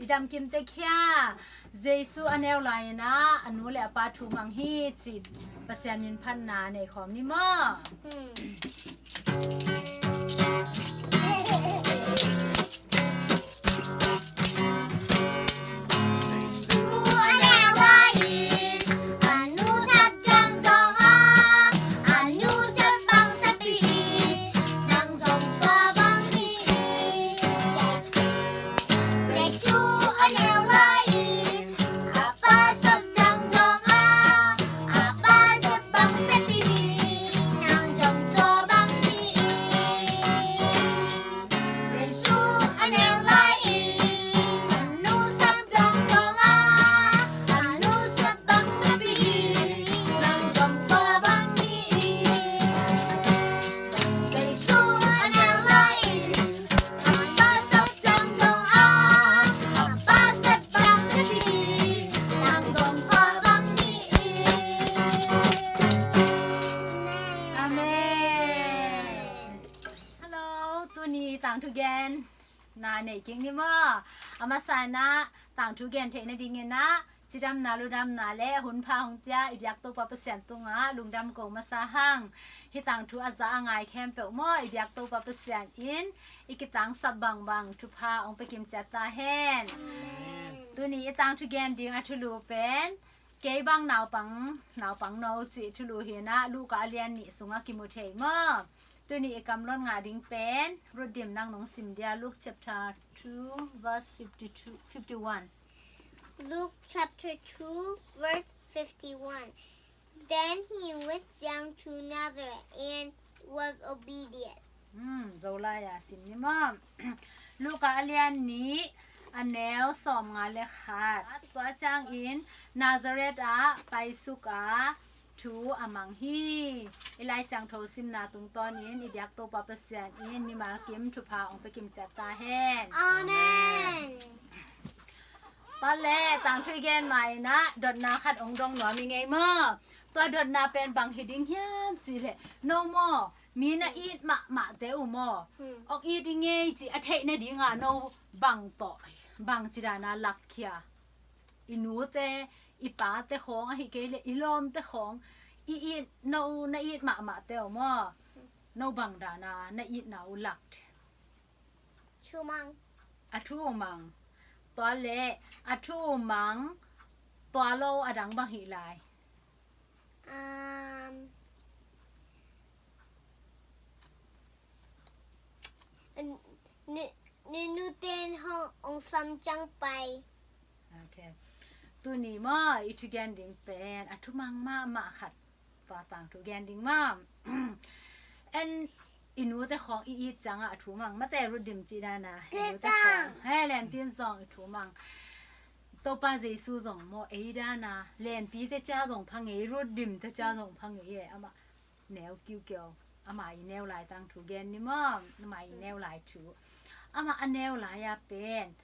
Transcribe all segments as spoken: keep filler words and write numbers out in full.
Damkim te khia, Jesu a neu lai-in ah a nu le a pa thu mang hi ci, Pasian min phatna nei khawm ni maw? Amen. Hello, tuni tangthu gen na nei kik ni maw? A masa in ah tangthu gen theih nadingin ah cidamna ludamna le hun pha hong pia i biak Topa Pasian tungah lungdam ko masa hang. Hih tangthu a za a ngai khempeuh maw, i biak Topa Pasian in i kitangsap bangbang thupha hong pia kim ciat ta hen. Amen. Tuni i tangthu gen ding a thulu pen Kei bang naupang, naupang no cih thulu hi in ah Luka a lian nih sungah kimu thei maw? Tuni i kamlon ngah ding pen Ruth Dim, nang nong sim dia, Luke chapter two, verse fifty-two, fifty-one. Luke chapter two, verse fifty-one. Then he went down to Nazareth and was obedient. Hmm, Zolai a sim ni maw? Luka a lian nih, a neu sawmnga le khat. Tua ciangin Nazareth ah paisuk a thu a mang hi. I Lai Siangtho simna tungtawnin i biak Topa Pasian in mimal kim thupha hong pia kim ciat ta hen. Amen. Pale, tangthu i gen ma in ah dotna khat hong dong nuam i ngei maw? Tua dotna pen bang hi ding hiam cih leh, no maw, mi na it mahmahte uh maw, hmm, hong it i ngei cih a theih nadingah no bang tawh, bang ci dana lakkhia? I nute, i pate khawng, ahih kei leh i lawmte khawng, i it, no na it mahmahte uh maw, no bang dana na itna uh lak? Thu mang. A thu mang. Tua leh a thu mang, tua lo a dang bang hi lai? Um, nu, nu, nuten hong, hong sam ciang pai. Ok. Tuni maw, i thugen ding pen a thu mang mahmah khat, tua tangthu gen ding maw? En, i nute khawng i it ciangah a thu mang mate, Ruth Dim cih dana i nute khawng. He, Lenpi in zong i thu mang. Topa Jesu zong maw, ei dana Lenpi te cia zong pha ngei, Ruth Dim te cia zong pha ngei e. Amah neu kiukiau, amah i neu lai tangthu gen ni maw? Amah i neu lai thu. Amah a neu lai-a pen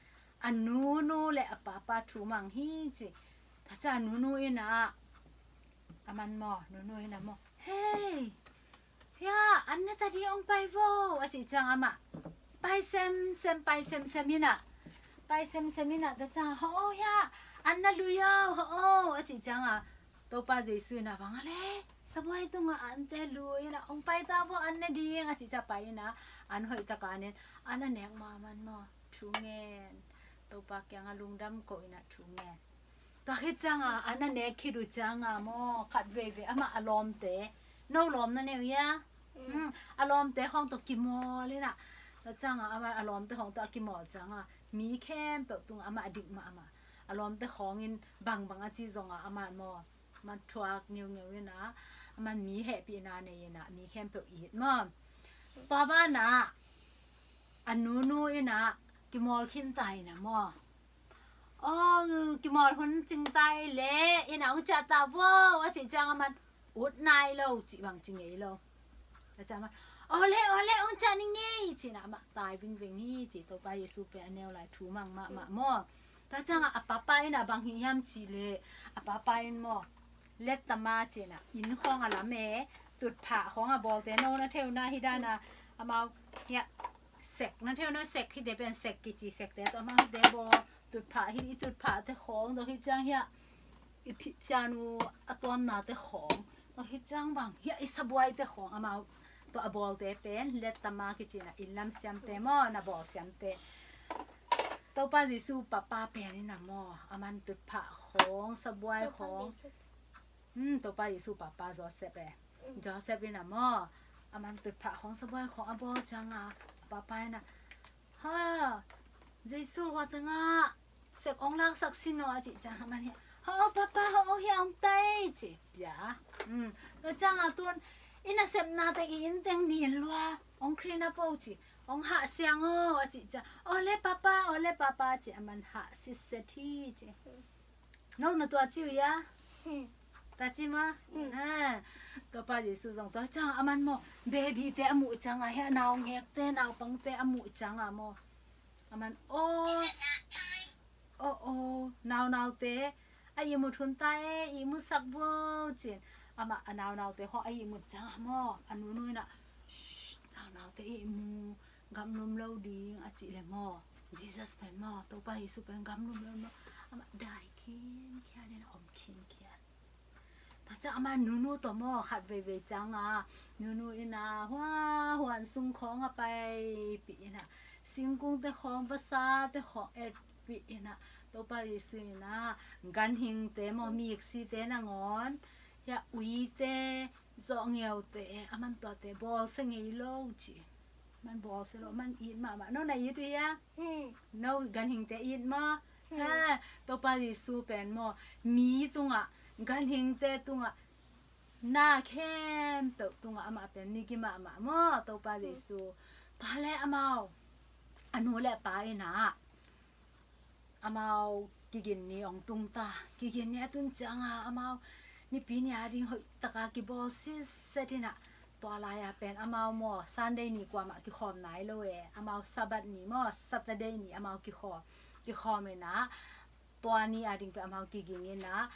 a nunu le a papa thu mang hi ci. Tua ciang a nunu in ah, a man maw, nunu in ah maw, "Hei, hia, an ne ta ding, hong pai vo," a cih ciang amah pai semsem, pai semsem in ah, pai semsem in ah, tua ciang, "Ho, hia, an na lui o, ho," a cih ciang a, Topa Jesu in ah, "Bang a le, sabuai tungah ante lui in ah, hong pai ta vo, an ne ding," a cih ciang pai in ah, an hoih taka nen, an a nek ma man maw, thu ngen, Topa kiangah lungdam ko in ah thu ngen. Tua khit cianga, an a nek khit uh cianga maw, khat veivei amah a lawmte, no lawm na nei uh hia? Mm. Hmm, a lawmte khawng tawh kimawl in ah, tua cianga amah a lawmte khawng tawh a kimawl cianga, mi khempeuh tungah amah a dik mahmah. A lawmte khawng in bangbang a ci zongah amah maw, amah thuak ngeungeu in ah, amah mi hehpihna nei in ah, mi khempeuh it maw. Tua banah a nunu in ah kimawl khinta in ah maw, "Aw, kimawl hun cingta ei leh, inn ah hong ciah ta vo," a cih ciang amah ut nai lo, cih bang ci ngei lo. Tua ciang amah, "Aw le, aw le, hong ciah ni ngei," ci-in ah amah tai vingving hi, ci. Topa Jesu pen a neu lai thu mang mahmah maw. Tua ciangah a papa in ah bang hi hiam cih leh, a papa in maw, lettama ci-in ah, inn khawng a lam e, tutphah khawng a bawlte, no na thei uh na, hih dana amau hiah Sek na theu na, sek hite pen sek kici, sekte tawh amau hite bawl, tutphah hi, i tutphahte khawng tawh hi ciang hiah i phi-, pianu a tuamnate khawng tawh hi ciang bang hiah i sabuaite khawng amau tawh a bawlte pen lettama kici na, inn lam siamte maw, na bawl siamte. Topa Jesu papa pen in a maw, aman tutphah khawng, sabuai khawng. Hmm, Topa Jesu papa Joseph e. Joseph in a maw, aman tutphah khawng, sabuai khawng a bawl cianga a papa in a, ha, Jesu hua tengah sek ong laksak sin aw a cih ciang aman hi, ha, papa, ha, oh, hi ang tai ci. Ya. Hmm. Tua cianga tun i nasepna teng, i inn teng nin lua, ong khrina po ci. Ong hah siang aw a cih ciang, ole papa, ole papa ci, aman hah sitset hi ci. No na tua ci uh ia? Hmm. Tua ci ma? Hmm. Ha. Topa Jesu zong tua ciang aman maw, babyte a muh cianga hiah naungekte, naupangte a muh cianga maw, aman, oh, oh, oh, naunaute a ihmut hun ta e, ihmutsak vo cin. Amah a naunaute khawng a ihmut cianga maw, a nunu in a, shh, naunaute ihmu, gamlum lo ding a cih le maw, Jesus pen maw, Topa Jesu pen gamlum lo maw, amah dai khinkhian in a om khinkhian. Tua ciang ama nunu tawh maw, khat veivei cianga nunu in a hua huan sung khawng a paipih in a, singkungte khawng, vasate khawng etpih in a, Topa Jesu in a ganhingte maw, miksite nangawn hiah uite, zawhngeute, aman tuate bawlsia ngei lo ci. Man bawlsia lo, man it mahmah. No na it uh hia? Hmm. No ganhingte it maw? Hmm. Ha, Topa Jesu pen maw, mi tungah, ganhingte tungah, na khempeuh tungah amah pen migi mahmah maw, Topa Jesu. Tua le amau, a nu le a pa in a, amau kigin ni ong tung ta. Kigin ni a tun cianga amau Nipi ni a ding hoihtaka kibawl sitset in a, tua lai-a pen amau maw, Sunday ni kuamah kikhawm nai lo e. Amau Sabbath ni maw, Saturday ni amau kikhawm, kikhawm in a, tua ni a ding pen amau kiging in a,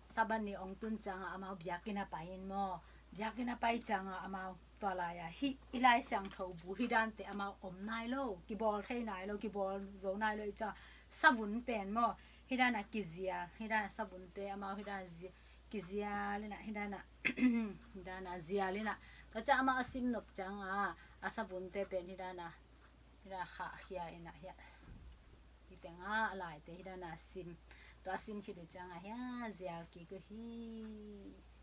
Sabbath ni ong tun cianga amau biakinn a pai in maw, biakinn a pai cianga amau tua lai-a hih i Lai Siangtho bu hih dante amau om nai lo, kibawl thei nai lo, kibawl zo nai lo i cianga, savun pen maw, hih dana kizial, hih dana savunte amau hih dana zi-, kizial in a, hih dana, hih dana zial in a. Tua ciang amau a sim nop cianga a savunte pen hih dana, hih dana khahkhia in a, hiah, hih tengah a laite hih dana sim. Tua a sim khit uh cianga hiah zial kik uh hi ci.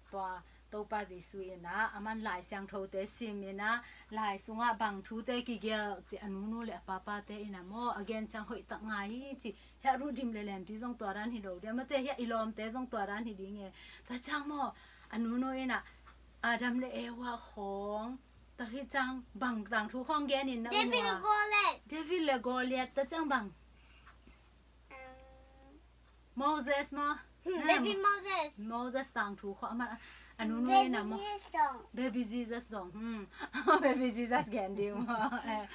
Tua Topa Jesu in a, aman Lai Siangthote sim in a, lai sungah bang thute kigelh ci, a nunu le a papate in a maw, a gen ciang hoihtak ngai hi ci. Hiah Ruth dim le Lenpi zong tua dan hi lo dia, mate hiah i lawmte zong tua dan hi ding e. Tua ciang maw, a nunu in a, Adam le Eva khawng, tua hi ciang bang tangthu khawng gen in na, David le Goliath. David le Goliath, tua ciang bang. Um, Moses maw? Hmm, ha, Baby Moses. Moses tangthu khawng amah, a nunu in a maw, Baby Jesus zong. Baby Jesus zong. Hmm. Baby Jesus gen ding maw. Eh,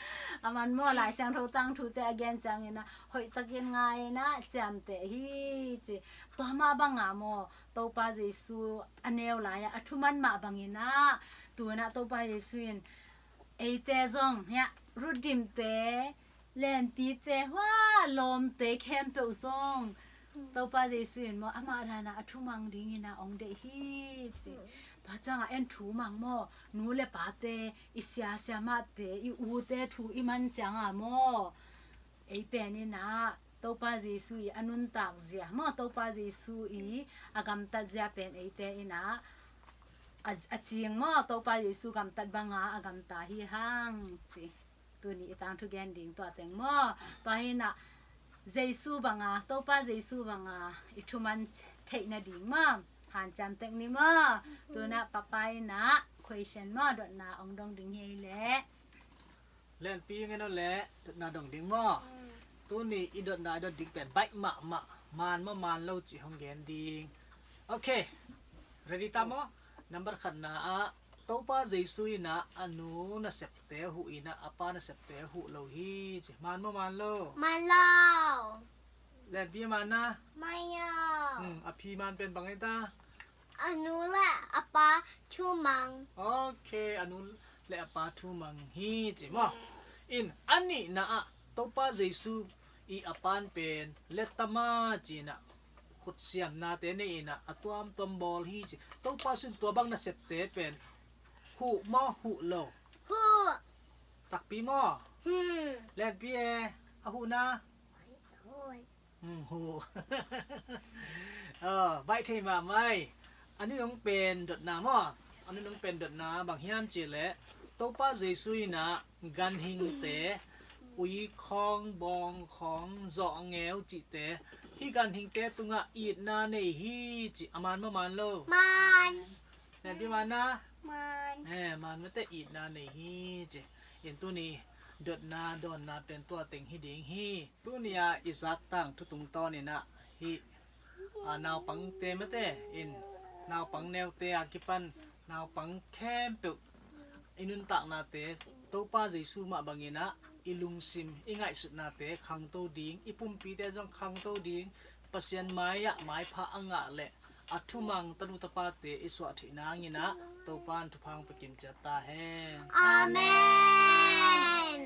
aman maw, Lai Siangtho tangthute a gen ciangin a, hoihtakin ngai in a, ciamteh hi ci. Tua mah banga maw, Topa Jesu a neu lai-a a thuman mah bangin a, tu-in a Topa Jesu in eite zong, hiah, Ruth dimte, Lenpite, hua lawmte khempeuh zong Topa Jesu in maw, amah dana a thumang dingin a ong deih hi ci. Tua cianga en thumang maw, nu le pate, i siasia mahte, i ute thu i man cianga maw, ei pen in a Topa Jesu i a nuntak zia maw, Topa Jesu i a gamtat zia pen eite in a, a, a cing maw, Topa Jesu gamtat banga a gamta hi hang ci. Tuni i tangthu gen ding tua teng maw, tua hi in a Jesu banga, Topa Jesu banga i thuman theih nading maw, hanciam tek ni maw. Tu-in a papa in a question maw, dotna ong dong ding hi leh. Lenpi ngen aw leh, dotna dong ding maw. Tuni i dotna i dot ding pen baih mahmah, man maw man lo cih hong gen ding. Ok. Ready ta maw? Number khatna ah, Topa Jesu in a, a nu nasepte huh in a, a pa nasepte huh lo hi ci. Man maw man lo? Man lo. Lenpi a man na? Man lo. Hmm, a phi man pen bang hi ta? A nu le a pa thumang. Ok, a nu le a Pa thu mang hi ci maw. In a nihna ah Topa Jesu i a pan pen lettama ci-in ah khutsiamnate nei in ah a tuamtuam bawl hi ci. Topa Jesu in tua bang nasepte pen huh maw, huh lo? Huh. Takpi maw? Hmm. Lenpi e, a huhna? Huh. Hmm, huh. Ah, baih thei mahmah ei. A nunung pen dotna maw? A nunung pen dotna bang hiam cih leh Topa Jesu in ah ganhingte, ui khawng, bawng khawng, zawhngeu cihte, hih ganhingte tungah itna nei hi ci. A man maw, man lo? Man. Lenpi, man na? Man. Eh, man mate, itna nei hi ci. In tuni dotna, dawnna pen tua teng hi ding hi. Tuni-a i zak tangthu tungtawn in ah hih, a, naupangte mate in, naupang neute a kipan naupang khempeuh i nuntaknate Topa Jesu mah bangin ah i lungsim, i ngaihsutnate khangto ding, i pumpite zong khangto ding, Pasian mai-ah maipha a ngah leh a thumang tanu tapate i suah theih nangin ah Topa in thupha hong pia kim ciat ta hen. Amen.